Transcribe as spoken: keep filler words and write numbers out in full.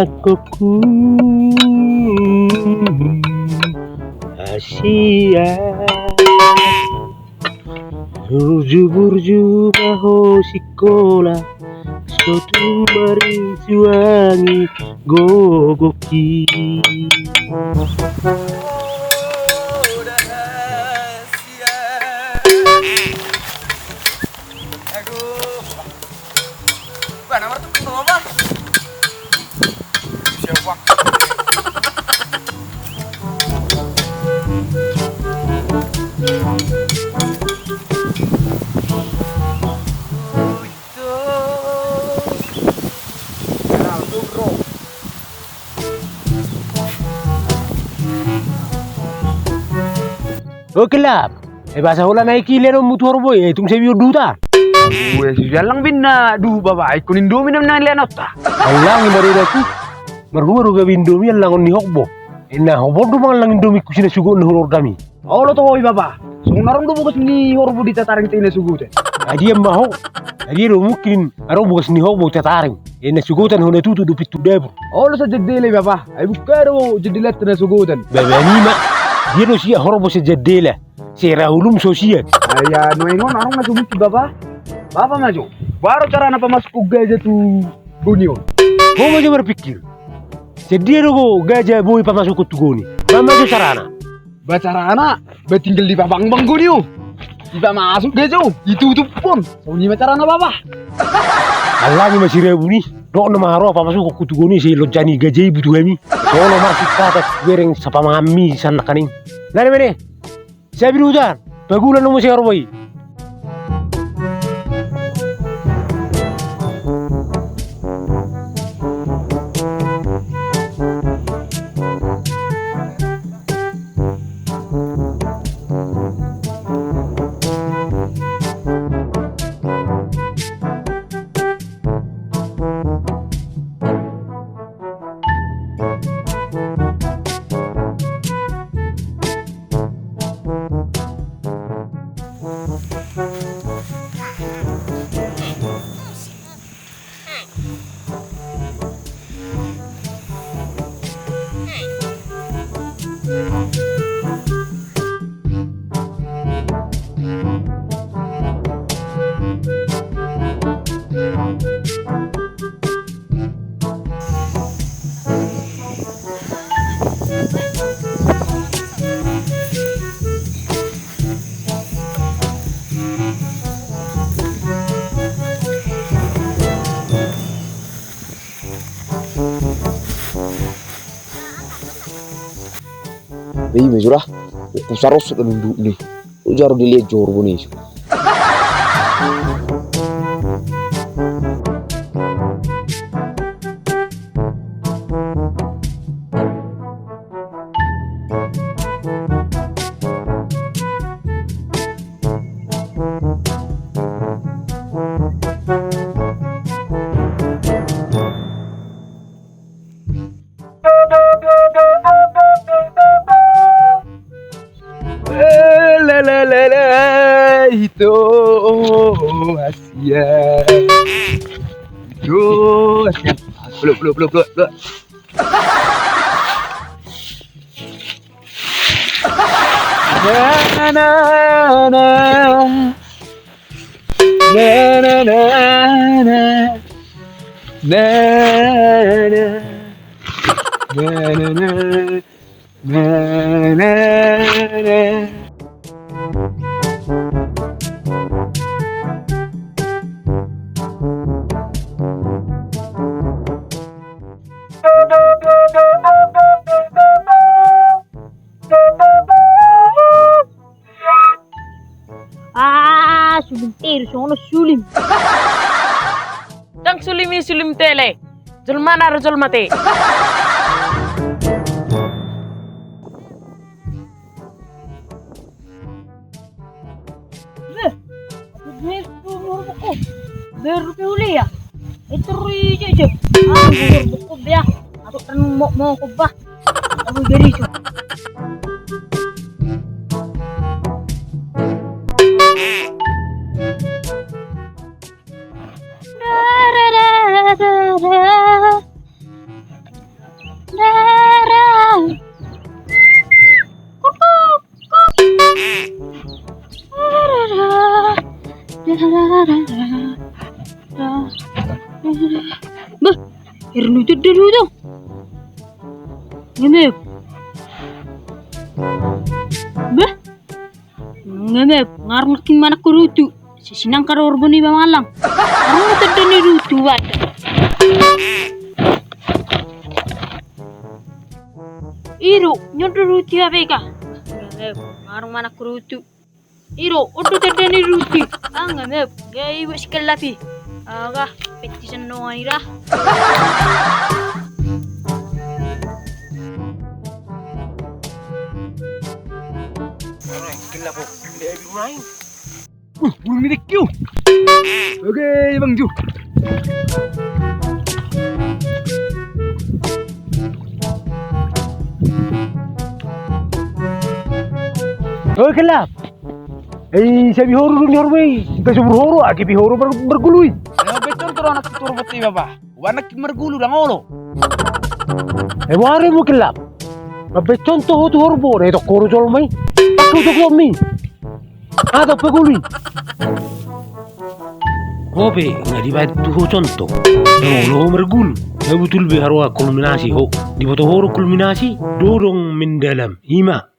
Angkokku Asia, burju-burju ma ho sikola, so tung marinsuangi gogokki. Aduh. Bah, nomor tuh, tuh, apa? Siap, Bang. Itu. Kenal tuh, bro. Oke lah. Eh, bahasa holan aek i leanonmu tu horbo i, eh, tung sai bion duhuta. Ue, susi allang be na duhut bapa, ai ingkon Indomie na nileanonta. Allangi ma dohonon i. Marhua do gabe Indomie allangon ni horbo. Eh, na hombar do mangallang Indomie ku si na sugot na huror dami. Olo toho i bapa. Songon na adong do bogas ni horbo di Tataring te na sugot i. Adia ma ho. Adia do mungkin adong bogas ni horbo di Tataring. Eh, na sugotan ho na tutu do pintu dapur. Olo sa jendela i bapa. Ai buka do jendelanta na sugotan. Baba ni ma. Dia do siak horbo sa jendela. Sera ulum so sian. Ai, ya, nuaeng on adong na so mungkin bapa. Bapa ma jo. Baru carana pamasuk gaja tu goni on. Ho ma jo marpikir. Sadia do gaja boi pamasuk tu goni. Bapa ma jo carana. Ba carana, ba tinggal dipabangbang goni on. Dipamasuk gaja on, ditutup on. Songon i ma carana bapa. Allangi ma si Rabun i. Dok na ma haroa pamasuk tu goni sai lonja ni gaja i butuhami. Solo masuk kata bereng sapamanganmi sanna kaning. Nana mene. Sabi duhutan, pagulan na muse horbo i. Be ima jura, ku saros do nunduk ni. Ujar di liat jor bone isu. La, la, la, la, ito Asia. Ito Asia. Blok, blok, blok, blok, blok. Na, na, na, na. Na, na, na, na. Na, na, na. Na, na, na. Na, na, na. Ah, sulim te, songon on sulim. Ndang sulim i sulim tele. Jolma na ro jolma te. Beh, apa dia itu nguruk aku? Baru kau lihat. Itu rui je je. Ah, nguruk aku dia. Aku kan mau mau kau bah. Aku jadi so. Bah, irnutu da rutu. Ngemep. Bah. Ngemep, ngarung nangkin manang rutu. Sisinang karo orbo ni bamalang. Ngarung tanda ni rutu bada. Iru, nyondo rutu abega. Ngemep, ngarung manang rutu. Iru, ondo tanda ni rutu. Ah, ngemep, ya ibu sikalapi. Aga, petisan no ira. Oke, Bang Ju. Oke lah. Eh, sabi horu dun horu be. Kasubur horu, agi bi horu ber-, bergulu i. Ayo, beton tu anak tu horu boti baba. Anak margulu dang olo. Eh, wari mu kelap. Mambaen contoh ho tu horbo, na itok horu jolma i. Pakai ujuk lomi. Atau pagulu i. Ho pe, nga dibaen tu ho contoh. Dang olo ho margulu. Nga butul be haroa kulminasi ho. Diboto ho do kulminasi, dodong mendalam. Ima.